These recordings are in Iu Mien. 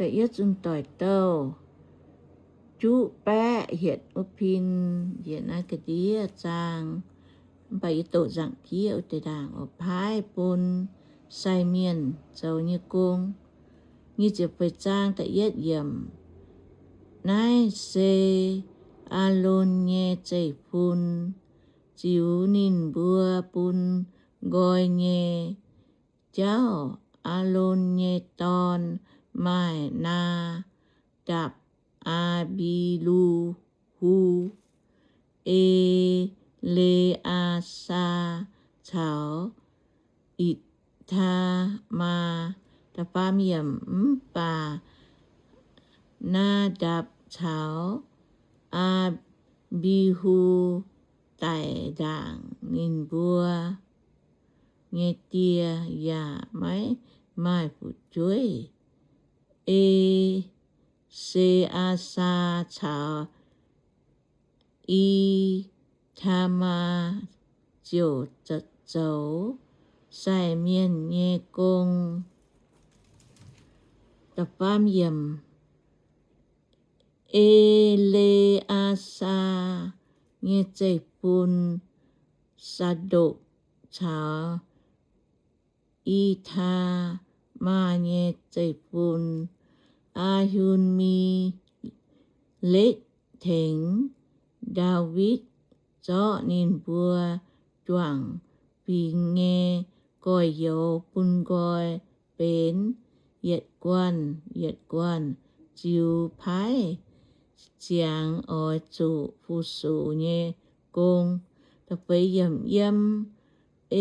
Da'yietv Zunh Doic Douh juqv baeqv hietc wuov pin, yietc naaiv ga'ndiev zaang, mv baac yie doqc nzaangc jieqv wuov deix ndaangc oc. Paaiv bun sai mienh zoux nyei gong. Nyic ziepc feix zaang da'yietv yiemc. Naaiv se Aalon nyei zeiv-fun ziux ninh mbuo bun nqoi nyei jauv. Aalon nyei dorn maaih Naa^ndapc, Aa^mbi^lu^hu, E^le^aa^saa caux Itc^taa^maa. Mv baac Naa^ndapc caux Aa^mbi^hu daic ndaangc ninh mbuo nyei die yaac maiv maaih fu'jueiv. E^le^aa^saa caux I^taa^maa ziouc zoux sai mienh nyei gong. E^le^aa^saa nyei zeiv-fun, Saa^ndokc, caux I^taa^maa nyei zeiv-fun, Aa^hi^mi^lekv, tengx Ndaawitv zorqv ninh mbuo juangc fingx nyei gorx-youz bun nqoi benx yietc guanh yietc guanh ziux paaiv ziangx oix zuqc fu-sux nyei gong. Yiem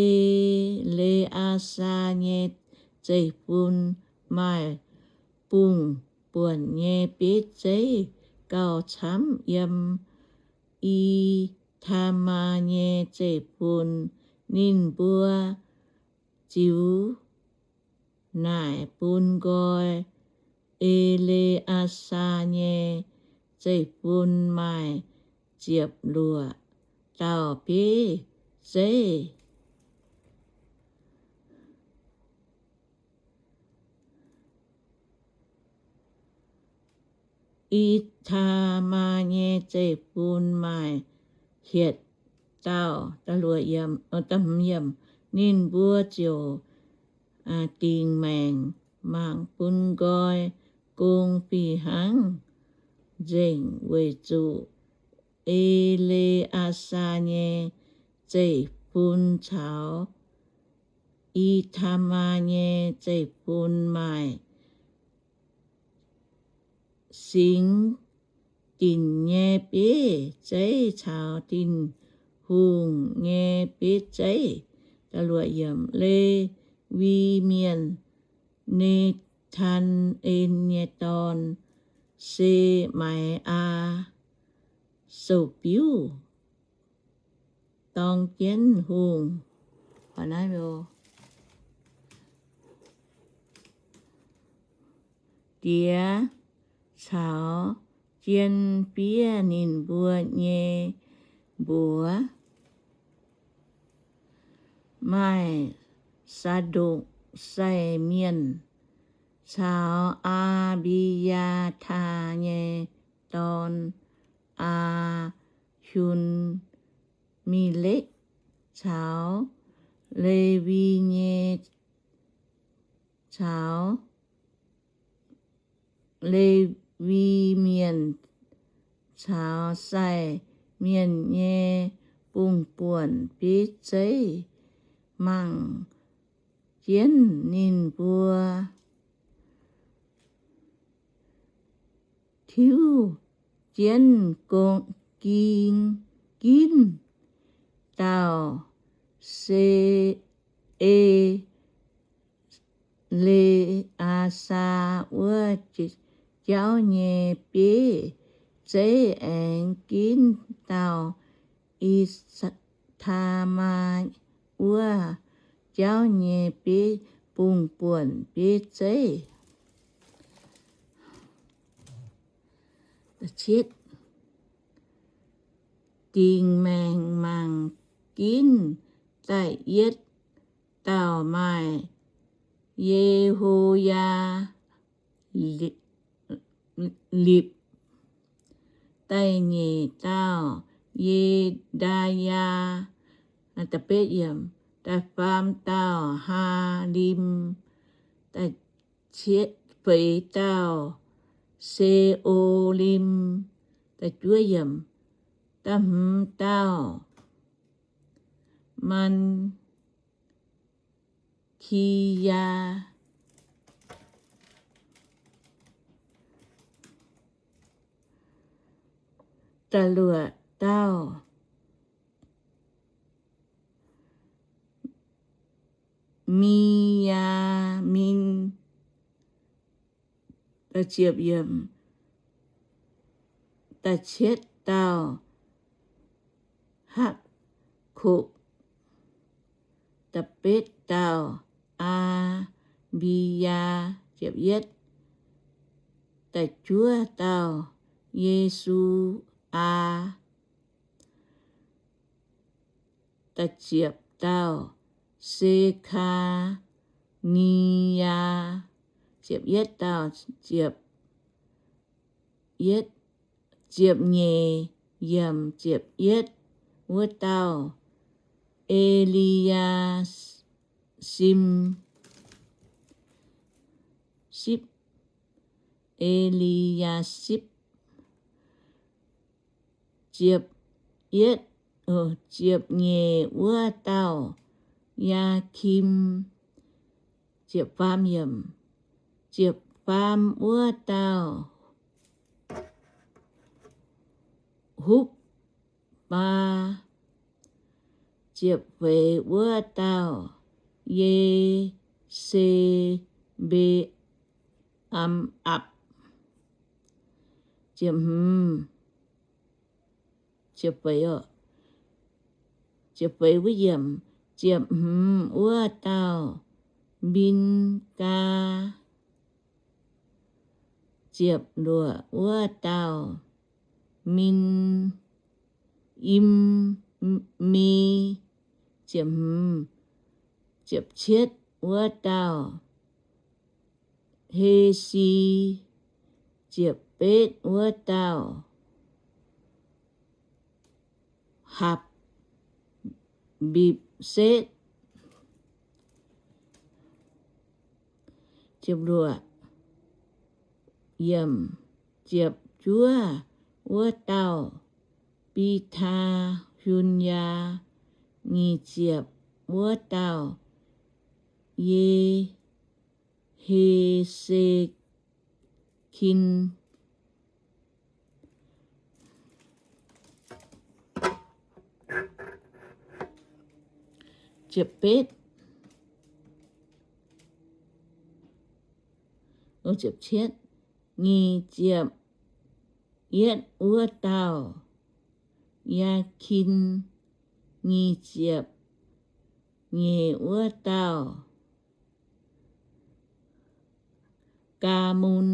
E^le^aa^saa nyei zeiv-fun maaih bungx-buonc nyei bieiv zeiv gauh camv yiem I^taa^maa nyei zeiv-fun. Ninh mbuo ziux naaic bun nqoi. E^le^aa^saa nyei zeiv-fun maaih ziepc luoqc dauh bieiv zeiv. I^taa^maa nyei zeiv-fun maaih hietc dauh. Ninh mbuo ziouc dingc maengc mangc bun nqoi gong fih hnangv nzengc, weic zuqc E^le^aa^saa nyei zeiv-fun caux I^taa^maa nyei zeiv-fun maaih singx dinc nyei bieiv zeiv caux Tin-Hungh nyei bieiv zeiv. Le^wi Mienh, Ne^taan^en nyei dorn, Se^mai^aa, sou-biuv dorng jienv hungh diex caux jien fiev ninh mbuo nyei mbuox. Maaih Saa^ndokc sai mienh caux Aa^mbi^yaa^taa nyei dorn, Aa^hi^mi^lekv, caux Le^wi nyei, caux Le^wi Mienh caux sai mienh nyei bungx-buonc bieiv zeiv mangc jienv ninh mbuo tiuv jienv ginv dauh Se, E^le^aa^saa wuov jauv nyei bieiv zeiv aengx ginv dauh I^taa^maa wuov jauv nyei bieiv, bungx-buonc bieiv zeiv. Dingc maengc mangc ginv da'yietv dauh maaih Ye^ho^yaa, Aa^lipc. Da'nyeic dauh Ye^ndaa^yaa. Da'faam dauh Haalim. Feix dauh Se^o^lim. Da'hmz dauh Man^ki^yaa. Da'luoqc dauh Mi^yaa^min. Da'cietv dauh Hakv^ko^, da'betv dauh Aa^mbi^yaa, da'juov dauh Ye^su^aa, da'ziepc dauh Se^kaa^ni^yaa, ziepc yietv dauh, ziepc nyeic, yiem ziepc yietv wuov dauh E^li^yaa^sim, sipv, E^li^yaa^sipv, ziepc yietv, ziepc nyeic wuov dauh Yaakim, ziepc faam, ziepc faam wuov dauh Hupv^baa, ziepc feix wuov dauh Ye^se^mbe^am^apc, ziepc hmz, ziepc feix, ziepc feix wuov, ziepc hmz wuov dauh Mbin^gaa, ziepc luoqc wuov dauh Min, Im, Mi, ziepc hmz, ziepc cietv wuov dauh Hesi, ziepc betv wuov dauh Hapc, Mbipc^setv, ziepc luoqc, yiem ziepc juov wuov dauh Bitaa, Hun^yaa, nyic ziepc wuov dauh Ye, He^se kin, ziepc betv, ziepc cietv, nyic ziepc yietv wuov dauh Yaakin, nyic ziepc nyeic wuov dauh Gaamun,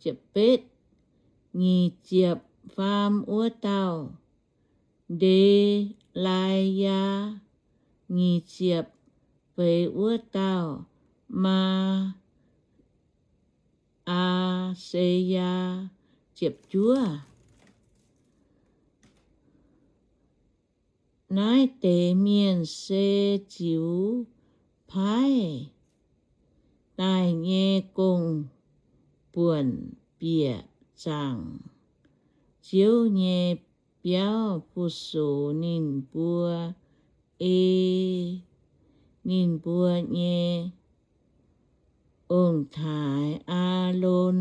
ziepc betv, nyic ziepc faam wuov dauh Nde^lai^yaa, nyic ziepc feix wuov dauh Maa, Aa^se^yaa, ziepc juov. Naaiv deix mienh se ziux paaiv daaih nyei gong-buonc bieqc zaangc Ziouv nyei biauv fu-sux ninh mbuo, ei ninh mbuo nyei ong-taaix, Aalon,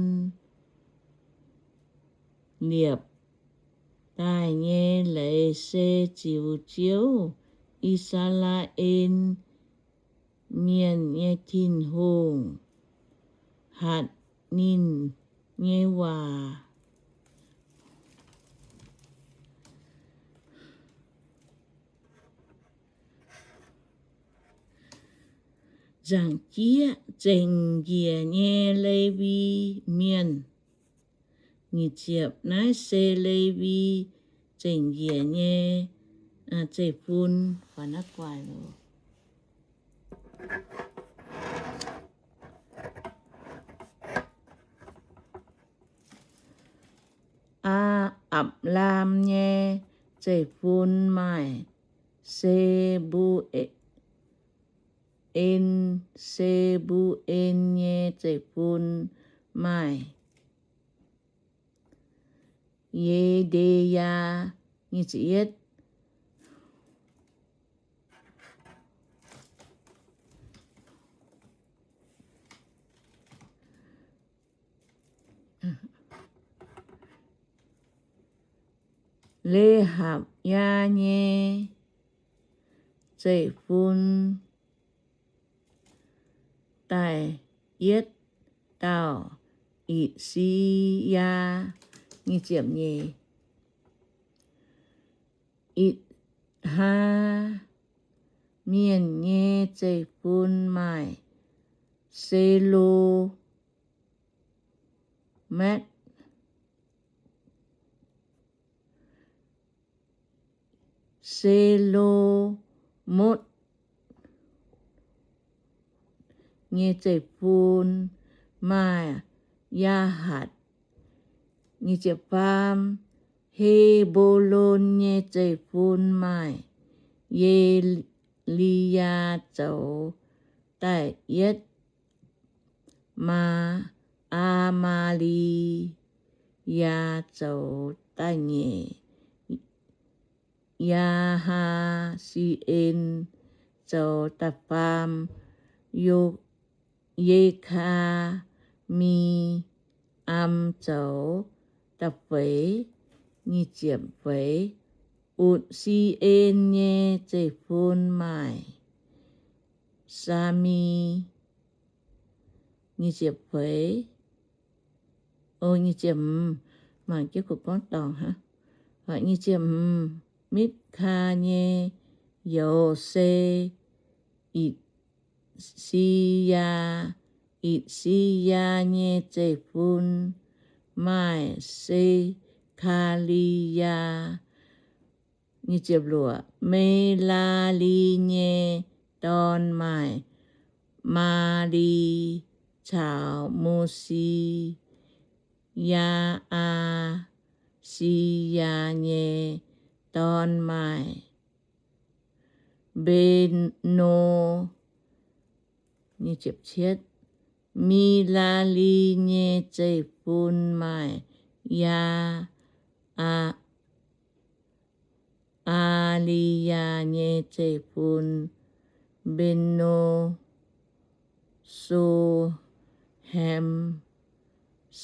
liepc daaih nyei leiz se ziux Ziouv, I^saa^laa^en Mienh nyei Tin-Hungh, hatc ninh nyei waac. Nzaangc jieqv zengc njiec nyei Lewi Mienh. Nyic ziepc, naaiv se Lewi zengc njiec nyei zeiv-fun. Naaiv guaax loh. Apc^laam nyei zeiv-fun maaih Se^mbu^en, Se^mbu^en nyei zeiv-fun maaih Ye^nde^yaa. Le^hapc^yaa nyei zeiv-fun da'yietv dauh Itc^si^yaa. Itc^haa Mienh nyei zeiv-fun maaih Selo^matv, Selo^motv nyei zeiv-fun maaih Yaahatc. Faam, He^mbo^lon nyei zeiv-fun maaih Ye^li^yaa zoux da'yietv, Maa, Aa^maa^li^yaa zoux da'nyeic, Yaa^haa^si^en zoux da'faam, Yo, Ye^kaa^mi^am zoux da'feix. Feix, Utc^si^en nyei zeiv-fun maaih Saami. Feix, mangc jienv gorngv dorngc. Mitv^kaa nyei youz se Itc^si^yaa. Itc^si^yaa nyei zeiv-fun maaih Se^kaa^li^yaa. Me^laa^li nyei dorn maaih Maali caux Mu^si. Yaa^aa Si^yaa nyei dorn maaih Mbe^no. Me^laa^li nyei zeiv-fun maaih Yaa, Aa, Aa^li^yaa nyei zeiv-fun, Mbe^no, So^ham,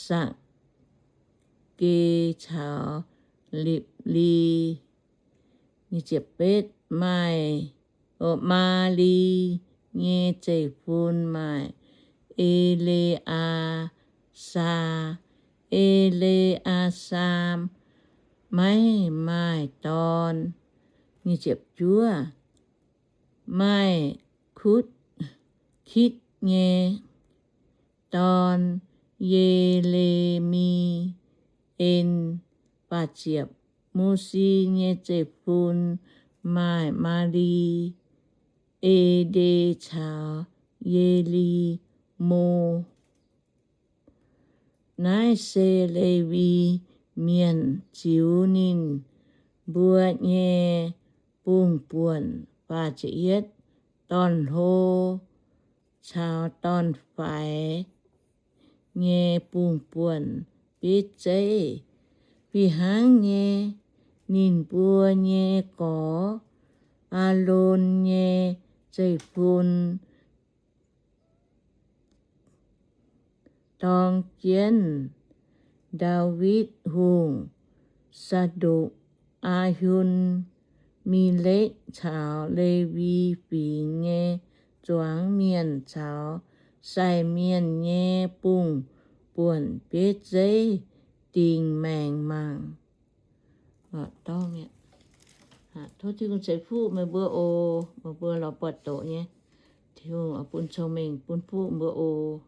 Sakc^ge caux Lipc^li. Betv, maaih, Maali nyei zeiv-fun maaih E^le^aa^saa. E^le^aa^saa maiv maaih dorn. Juov, maaih Kutv, Kitv nyei dorn, Ye^le^mi^en. Mu^si nyei zeiv-fun maaih Maali, Ede caux Ye^li^mo. Naaiv se Lewi Mienh ziux ninh mbuo nyei bungh-buonc. Dorn-hlo caux dorn-faix nyei bungh-buonc bieiv zeiv. Fih hnangv nyei, ninh mbuo nyei gorx, Aalon nyei zeiv-fun, dorng jienv Ndaawitv Hungh, Saa^ndukc, Aa^hun, Mi^lekv caux Lewi Fingx nyei zuangx mienh caux sai mienh nyei bungh-buonc bieiv zeiv dingc maengc mangc. Tov Tin-Hungh ceix fuqv meih mbuo oc. Meih mbuo lorz buatc doqc nyei, Tin-Hungh oix bun cong-mengh bun fuqv mbuo oc.